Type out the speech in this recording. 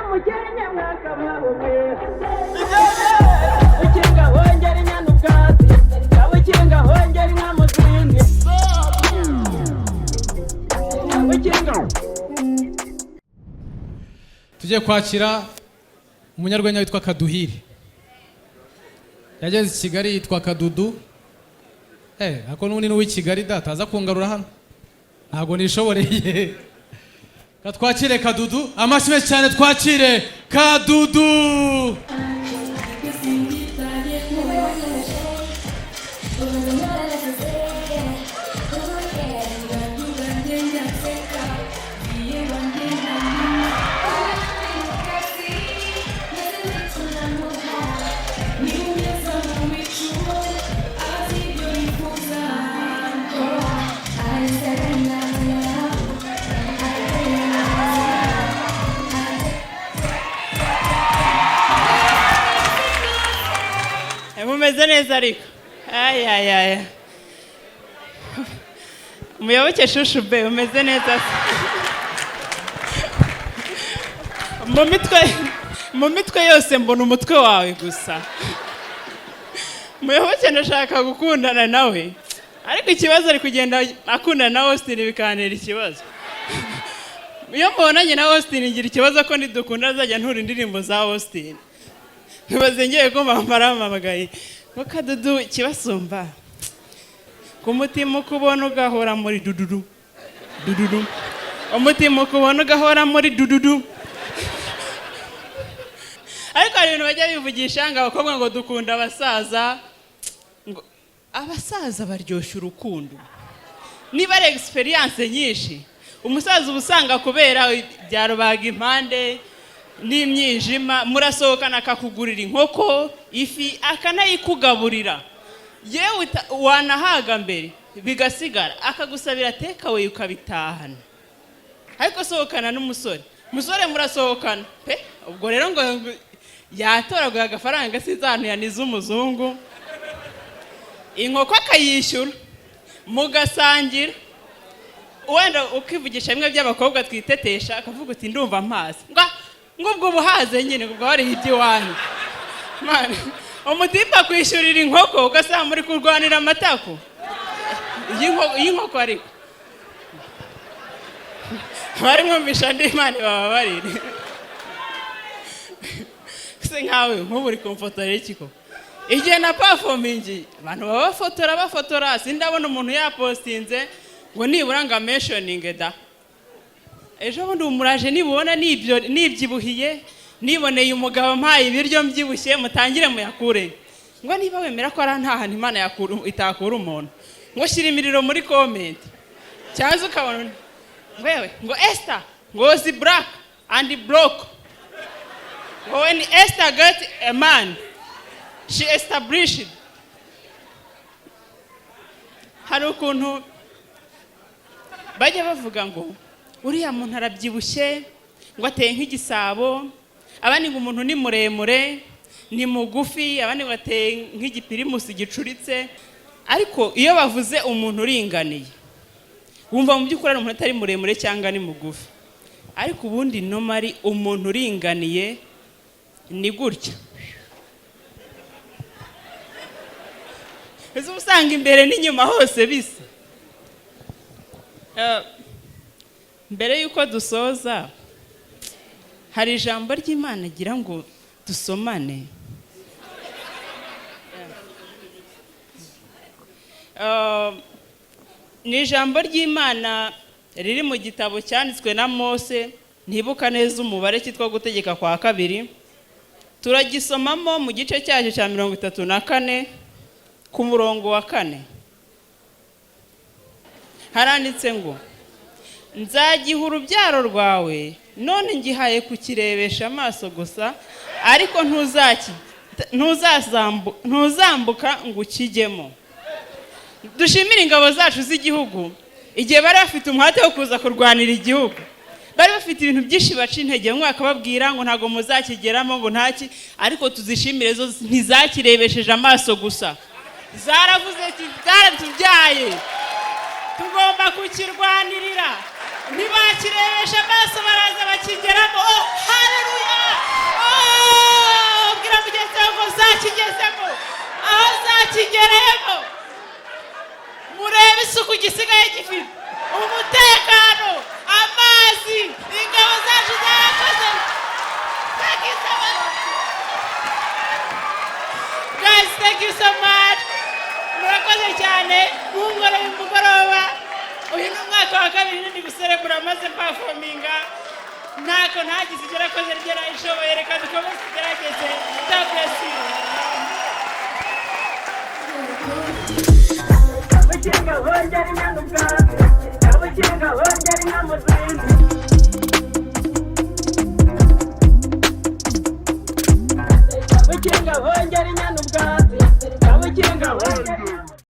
Umukenke mwakabaho mwe. Ukinga hongera inyana ubwatsi, ukinga hongera inka mu zindi, ukinga. Tugiye kwakira umunyarwenya witwa Kaduhire. Yageze i Kigali yitwa Kadudu. Ako n'ubundi n'uw'i Kigali da, taza kungarura hano, ntabwo nishoboreye. Katwakire Kadudu, amashyi menshi cyane, twakire Kadudu. Mumeze neza ariko? Ayayaya, Muyoboke shushu be, umeze neza se? Mu mitwe yose mbona umutwe wawe gusa. Muyoboke, ndashaka gukundana nawe, ariko ikibazo ari kugenda akundana na Austin, bikantera ikibazo. Iyo mubonanye na Austin ngira ikibazo ko nidukunda azajya ntura indirimbo za Austin. Ntibaze ngiye kumva barampamagaye ngo Kadudu kibasumba ku mutima, ukubona ugahora muri dududu dududu, umutima ukubona ugahora muri dududu. Ariko hari ibintu bajya bivugisha ngo abakobwa ngo dukunda abasaza, ngo abasaza baryoshya urukundo. Niba ari experience nyinshi, umusaza uba usanga kubera bya rubaga impande n'imyijima, murasohokana akakugurira inkoko, ifi, akanayikugaburira, yewe wanahaga mbere bigasigara, akagusabira takeaway ukabitahana. Ariko sohokana n'umusore, musore murasohokana pe, ubwo rero ngo yatoraguye agafaranga, sinzi ahantu yanize umuzungu, inkoko akayishyura, mugasangira, wenda ukivugisha bimwe by'abakobwa twitetesha, akavuga uti: "Ndumva mpaze." Ngo ubwo buhaze nyine, ubwo wariye iby'iwanyu. Man, umutipe akwishyurira inkoko, ugasanga muri kurwanira amatako y'inkoko. Ariko bari mwumvisha andi, Imana bababarire. Se nkawe nk'ubu uri kumfotorera iki koko? Igihe na performing abantu baba bafotora, bafotora, sindabona umuntu yapostinze ngo nibura ngo amentioninge da. Ejo bundi umuraje nibubona nibyo nibyibuhiye, niboneye umugabo mpaye ibiryo mbyibushye, mutangire muyakure. Ngo niba wemera ko ari nta hantu Imana itakura umuntu, ngo shyira imiriro muri comment. Cyangwa ukabona ngo yewe, ngo Esther ngo was black and broke, ngo when Esther got a man she established. Hari ukuntu bajya bavuga ngo uriya muntu arabyibushye, ngo ateye nk'igisabo, abandi ngo umuntu ni muremure, ni mugufi, abandi ngo ateye nk'igipirimusi gicuritse. Ariko iyo bavuze umuntu uringaniye, wumva mu by'ukuri ari umuntu atari muremure cyangwa ni mugufi. Ariko ubundi normally umuntu uringaniye ni gutya. Ese uba usanga imbere n'inyuma hose bisa? Mbere y'uko dusoza, hari ijambo ry'Imana agira ngo dusomane. Ni ijambo ry'Imana riri mu gitabo cyanditswe na Mose, ntibuka neza umubare, cyitwa Gutegeka kwa Kabiri. Turagisomamo mu gice cyacyo cya 34 ku murongo wa 4. Haranditse ngo: "Nzagiha urubyaro rwawe, none ngihaye kukirebesha amaso gusa, ariko ntuzambuka ngo ukijyemo." Dushimire ingabo zacu z'igihugu. Igihe bari bafite umuhate wo kuza kurwanira igihugu, bari bafite ibintu byinshi baca intege, bamwe bakababwira ngo ntabwo muzakigeramo, ngo ntaki. Ariko tuzishimire, zo ntizakirebesheje amaso gusa, zaravuze ati: "Byaratubyaye, tugomba kukirwanirira." Ntibakirebesha amaso, baraza bakigeramo. Oh, haleluya! Twakigereyemo. Murebe isuku gisigaye gifite, umutekano, amazi, ingabo zacu zarakoze. Thank you so much, guys. Thank you so much. Murakoze cyane. Mungoreye umugoroba. Uyu ni umwaka wa kabiri ndi guserebura maze performinga. Ntako ntagize, ibyo nakoze ryo nayishoboye. Reka dukomeze tugerageze. God bless you. Abakinga hongera inyana ubwatsi, abakinga hongera inka mu.